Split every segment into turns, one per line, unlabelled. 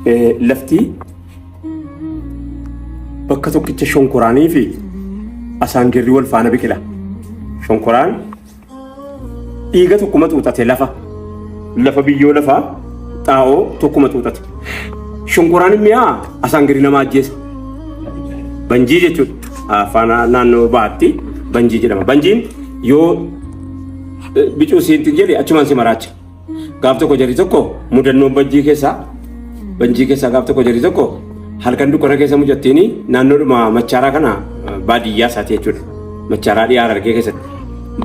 Lafti bakka tokkicha shonkoraanii fi asaangirri wal faana biqila. Shonkoraan dhiiga tokkuma xuuxate lafa. Lafa biyyoo lafaa xaa'oo tokkuma xuuxate. Shonkoraan mi'aa asaangirri nama ajjeesa. Banjii jechuudha. Afaan naannoo bahaatti banjii jedhama. Banjiin yoo bicuu siinti jedhe achumaan si maraacha. Gaaf tokko jarri tokko mudannoon banjii keessaa gaaf tokko jarri tokko halkan dukkana keessa mucattiin naannoodhuma Machaaraa kana baadiyyaa isaati jechuudha. Machaaraa dhiyaa Harargee keessatti.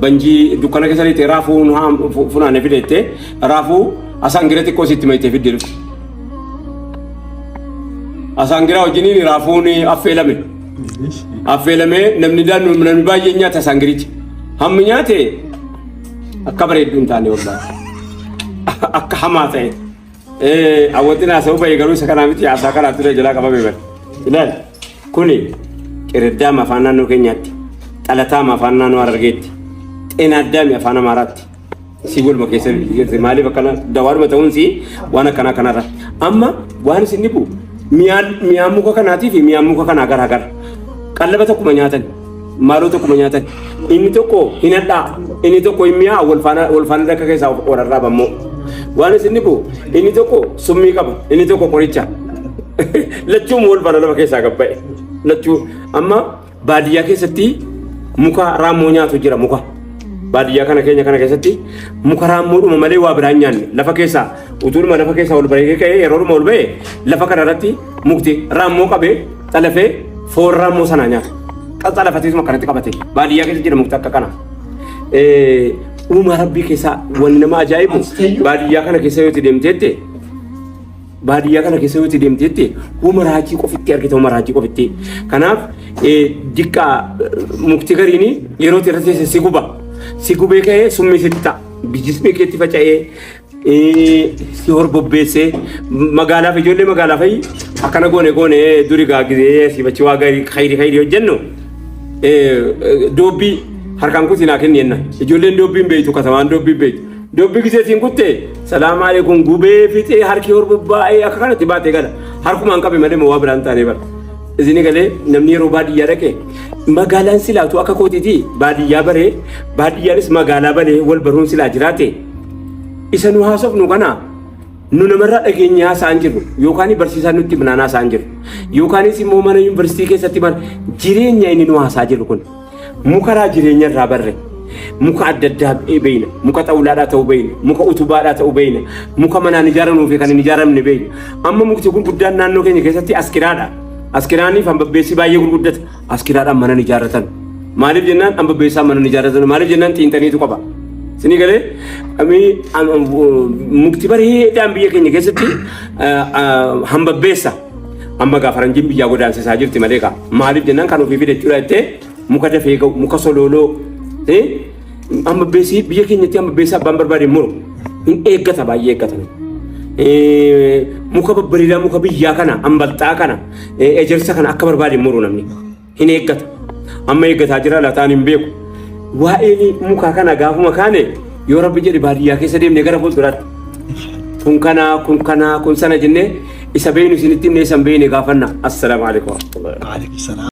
Banjii dukkana keessa lixee raafuu funaanee fideettee raafuu asaangira xiqqoo sitti mayitee fiddee dhufte. Asaangiraa wajjiniin raafuun affeelame. Affeelamee namni namni baay'een nyaata asaangiricha. Hammi nyaate akka bareeddu hin taane wallaahi. Akka hamaa ta'e. Hawwatiin haasa'uu bahee garuu isa kanaa miti, haasaa kanaa ture jalaa qabame bari. Ilaali, kuni qiriddaama afaan naannoo keenyaatti, xalataama afaan naannoo Harargeetti, xeenaaddaami afaan Amaaraatti. Si waluma keessa maaliif akkana dawaadhuma ta'uun si waan akkanaa kanarra. Amma waan isin dhibu miyaan miyaan muka kanaatii fi miyaan muka kanaa garaa gara. Qallaba tokkuma nyaatan, maaloo tokkuma nyaatan. Inni tokko hin hadhaa, inni tokko hin mi'aa, wal faana wal faana dakka keessaa wal arraabammoo. Waan isin dhibu inni tokko summii qaba, inni tokko qoricha. Lachuun wal faana lafa keessaa gabba'e. Lachuu amma baadiyyaa keessatti muka raammoo nyaatu jira muka. Baadiyyaa kana keenya kana keessatti muka raammoodhuma malee waa biraan nyaanne lafa keessaa utuudhuma lafa keessaa ol bahee ka'ee yeroodhuma ol bahee lafa kana irratti mukti raammoo qabee xalafee foon raammoo sanaa nyaata. Xalafateetuma akkanatti qabate baadiyyaa keessa jira mukti akka kana. Uumaa rabbii keessaa wanni nama ajaa'ibu baadiyyaa kana keessa yoo itti deemteette, baadiyyaa kana keessa yoo itti deemteette, uuma raajii qofitti argita, uuma raajii qofitti. Kanaaf diqqaa mukti gariin yeroo itti irra teesse si guba. Si gubee ka'ee summii sitti ta'a. Jismii keetti faca'ee si horbobbeessee magaalaaf ijoollee magaalaa fa'i akkana goone goone duri gaagizee siifachi waa gaarii khayrii khayrii hojjennu doobbii harkaan kutii naa kenni jenna. Ijoolleen doobbii hin beektu, katamaan doobbii hin beektu. Doobbii giseetiin kutte salaam aleekum gubee fixee harki horbobbaa'ee akka kanatti baatee gala. Harkumaan qabe malee waa biraan taanee bara. Isin galee namni yeroo baadiyyaa dhaqe magaalaan silaatu akka kootiiti baadiyyaa baree baadiyyaanis magaalaa baree wal baruun silaa jiraate isa nu haasofnu kana nu namarraa dhageenye haasa'an jirru yookaan barsiisaan nutti himnaan haasa'an jirru yookaanis immoo mana yuunivarsiitii keessatti mana jireenya inni nu haasaa jirru kun mukaraa jireenya irraa barre, muka adda addaa beeyna, muka xawulaadhaa ta'uu beeyna, muka utubaadhaa ta'uu beeyna, muka manaan ijaaramuu fi kan hin ijaaramne beeyna. Amma mukti gurguddaan naannoo keenya keessatti askiraadha. Askiraaniif hambabbeessi baay'ee gurguddata. Askiraadhaan mana hin ijaarratan. Maaliif jennaan hambabbeessaan mana hin ijaarratan. Maaliif jennaan xiinxaniitu qaba. Isinii galee mukti bareedaan biyya keenya keessatti hambabbeessa. Amma gaa faranjiin biyyaa godaansisaa jirti malee gaa. Maaliif jennaan kan ofii fide jechuudha jettee muka dafee ga'u, muka solooloo. Hambabbeessi biyya keenyatti hambabbeessa abbaan barbaade muru. Hin eeggata, baay'ee eeggata. Muka babbareedaa, muka biyyaa kana, ambalxaa kana, ejersa kana akka barbaade muru namni. Hin eeggata. Amma eeggataa jira lataan hin beeku. Waa'een muka kana gaafuma kaane yoo rabbi jedhe baadiyyaa keessa deemne gara fuulduraatti. Kun kana, kun kana, kun sana jennee isa beeynu isinitti himne, isa hin beeyne gaafanna. Assalaamu alaikum warahmatullahi.
Waalaikum salaam.